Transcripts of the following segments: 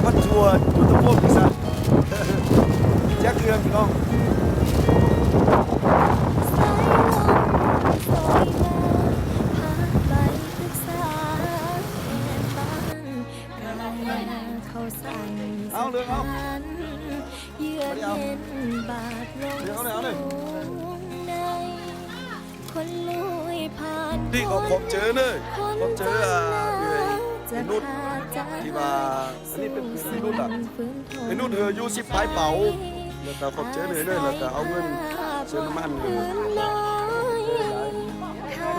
ມາຊົວນຢູ່ຕະໂພກນີ້ຊະ ຈັກເລື່ອງພີ່ນ້ອງ. ເອົາເລີຍ ເອົາ ເອົາເລີຍ ເອົາເລີຍ. ນີ້ກໍຂອບໃຈເດີ ຂອບໃຈ ອ່າ ເອື້ອຍໄອ້ນຸດ ທີ່ວ່າ ອັນນີ້ເປັນໄອ້ນຸດລະ ໄອ້ນຸດເຮີຢູ່ສິບປາຍເປົາ ແລ້ວກໍຂອບໃຈເດີ ແລ້ວກໍເອົາເງິນເຕີມນ້ຳມັນໃຫ້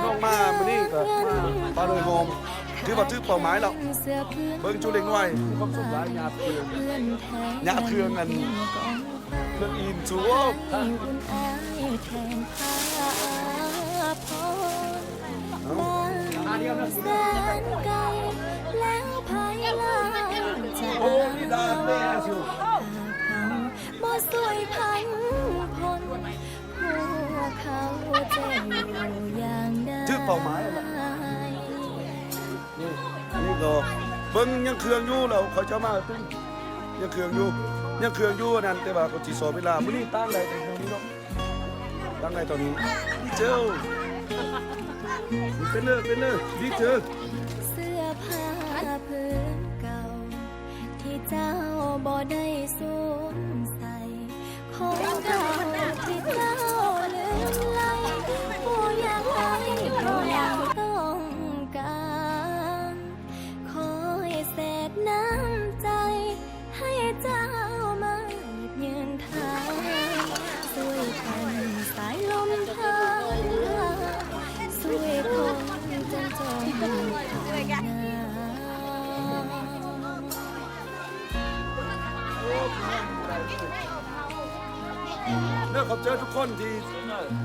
ນ້ອງມາມື້ນີ້ກໍມາໂດຍໂຮມ ຖືວ່າຖືກເປົ້າໝາຍແລ້ວ. ເບິ່ງຈຸເລັກນ້ອຍ ມີຄວາມສຸກຫຼາຍ ຍາດເຄື່ອງ ຍາດເຄື່ອງ ອັນ ເຄື່ອງອີ່ມສູ ຖືກເປົ້າໝາຍແລ້ວ. ນີ້ ອັນນີ້ກໍເບິ່ງຍັງເຄື່ອງຢູ່ ແລ້ວຂ້ອຍຈະມາຕື່ມ ຍັງເຄື່ອງຢູ່ ຍັງເຄື່ອງຢູ່ອັນນັ້ນ ແຕ່ວ່າກໍຊິຊອກເວລາ ມື້ນີ້ຕາງໃດຕາງນີ້ເນາະ ຕາງໃດຕອນນີ້ ດີເຈີ ເປັນເລີ ເປັນເລີ ດີເຈີ. ເດີ ຂອບໃຈທຸກຄົນທີ່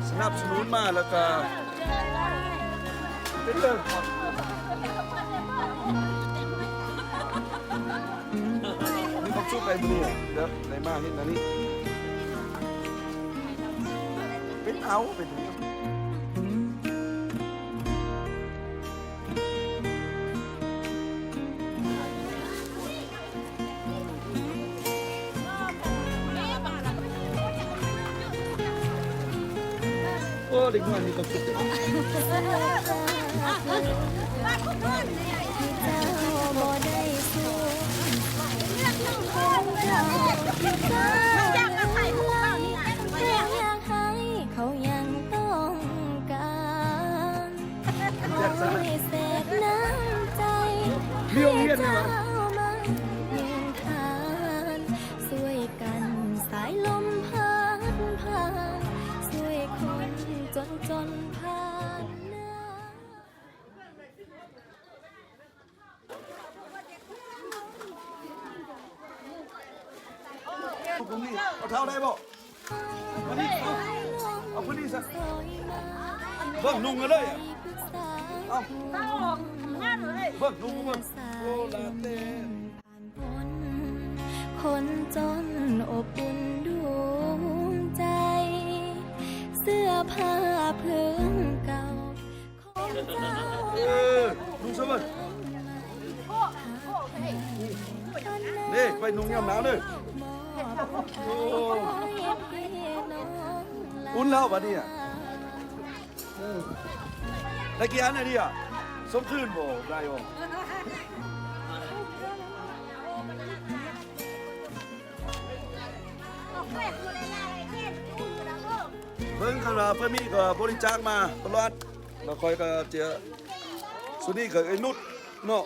ສະໜັບສະໜູນມາ ແລ້ວກະເປັນເລື່ອງ ມີຄວາມສຸກໃນມື້ນີ້ ເດີ ໄດ້ມາເຫັນອັນນີ້ ເປັນເອົາ ເປັນ ໂອ້ ເດັກນ້ອຍມີຄວາມສຸກເດ. ເອົາເທົ້າໄດ້ບໍ່? ມານີ້ ເອົາ ເອົາຜູ້ນີ້ຊະ ເບິ່ງນຸ່ງເລີຍ ເອົາ ເບິ່ງນຸ່ງ ເບິ່ງ ໂອ້ ລາເຕ້. ຄົນຈົນອົບອຸ່ນດວງໃຈ ເສື້ອຜ້າຜືນເກົ່າຂອງເຈົ້າ ເອີ ນຸ່ງຊະເວີຍ ເດ້ ໄປນຸ່ງຍາມໜາວເດີ ໂອ້ ອຸ່ນແລ້ວບັດນີ້ອະ. ອືມ ໄດ້ກີ່ອັນໄອ້ເດຍ ສົ່ງຄືນບໍ່ ໄດ້ບໍ່? ເບິ່ງ ຄັນວ່າເພິ່ນມີກໍບໍລິຈາກມາຕະຫຼອດ ແລ້ວຂ້ອຍກໍຈະ ຊຸດນີ້ກໍໄອ້ນຸດເນາະ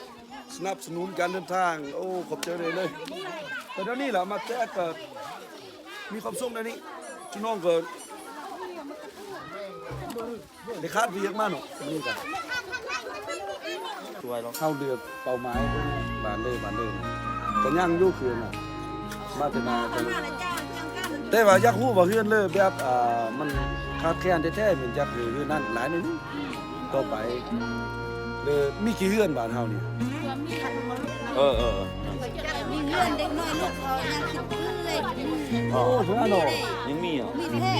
ສະໜັບສະໜູນການເດີນທາງ. ໂອ້ ຂອບໃຈຫຼາຍເລີຍ ແຕ່ດຽວນີ້ລະມາແຈກກໍມີຄວາມສຸກແນວນີ້ ຈຸນ້ອງກໍໄດ້ຂາດວຽກມາເນາະ ມື້ນີ້ກໍຊ່ວຍເນາະ ເຮົາເລືອກເປົ້າໝາຍບ້ານເລີ ບ້ານເລີ ກໍຍັງຢູ່ຄືນນະ ມາແຕ່ນາ ແຕ່ວ່າຢາກຮູ້ວ່າເຮືອນເລີແບບ ອ່າ ມັນຂາດແຄນແທ້ໆ ແມ່ນຢາກໃຫ້ເຮືອນນັ້ນຫຼາຍໜ້ອຍໜຶ່ງ ຕໍ່ໄປ ເອີ ມີກີ່ເຮືອນບ້ານເຮົານີ້? ເອີ ເອີ ເອີ ມີເຮືອນເດັກນ້ອຍລູກເຂົາຍັງຊິເອື້ອຍ ໂອ້ ເຮືອນເນາະ ຍັງມີເນາະ ມີແທ້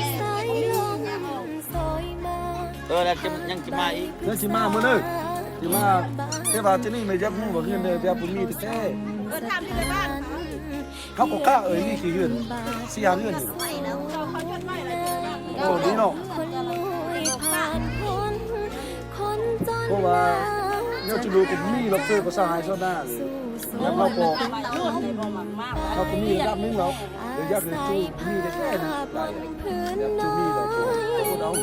ເອີ ແລ້ວຈະ ຍັງຊິມາອີກ ຍັງຊິມາມື້ໜຶ່ງ ຊິມາ ແຕ່ວ່າທີ່ນີ້ແມ່ນຢາກຮູ້ວ່າເຮືອນເດີແບບບໍ່ມີແທ້ໆ. ເອີ ຖາມທີ່ໃນບ້ານ ເຮົາກໍກ້າເອີຍ ມີຂີ້ເຮືອນ ສີ່ຫ້າເຮືອນຢູ່. ໂອ້ ດີເນາະ ເພາະວ່າແນວຈະດູກໍມີ ລັອບສເຕີກໍສະຫາຍຊາວນານີ້ ແລ້ວເຮົາກໍ ເຮົາກໍມີລະດັບໜຶ່ງແລ້ວ ແຕ່ຢາກໃຫ້ຕູ້ມີແຕ່ແຄ່ນັ້ນໄດ້ ແບບຈະມີແລ້ວກໍອດເອົາ.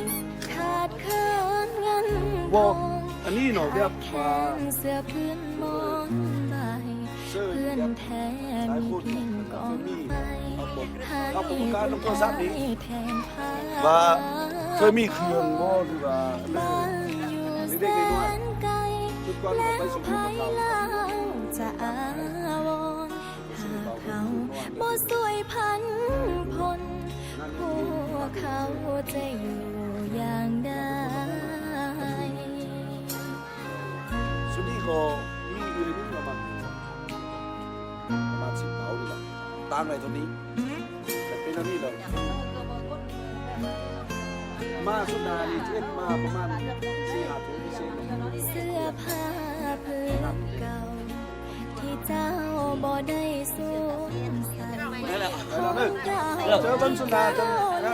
ບໍ່ ອັນນີ້ເນາະ ແບບວ່າ ເຊີຍ ແບບຫຼາຍຄົນເຄີຍມີ ເຮົາກໍ ເຮົາກໍບໍ່ກ້ານຳໂທລະສັບນີ້ ວ່າເຄີຍມີເຄື່ອງບໍ່ ຫຼືວ່າ ເອີ ເລັກໆນ້ອຍໆ ຈຸດກ່ອນເຮົາໄປສູ່ຢູ່ກັບເຂົາ ເຮົາບໍ່ຊ່ວຍຜັນພົນ ພວກເຂົາຈະຢູ່ຢ່າງໃດ? ຊຸດນີ້ກໍມີຢູ່ໃນນີ້ປະມານ ປະມານສິບເປົານີ້ແຫຼະ ຕາງໄວ້ເທົ່ານີ້ ແຕ່ເປັນອັນນີ້ແຫຼະ ມາຊຸດໜ້ານີ້ ເຮັດມາປະມານສີ່ຫ້າຖົງເປັນເຊັນ ເສື້ອຜ້າຜືນເກົ່າ ທີ່ເຈົ້າບໍ່ໄດ້ສວມໃສ່ ນັ້ນແຫຼະ ເຈົ້າເດີ ເຈີເບິ່ງສຸນດາເຈົ້ານະ.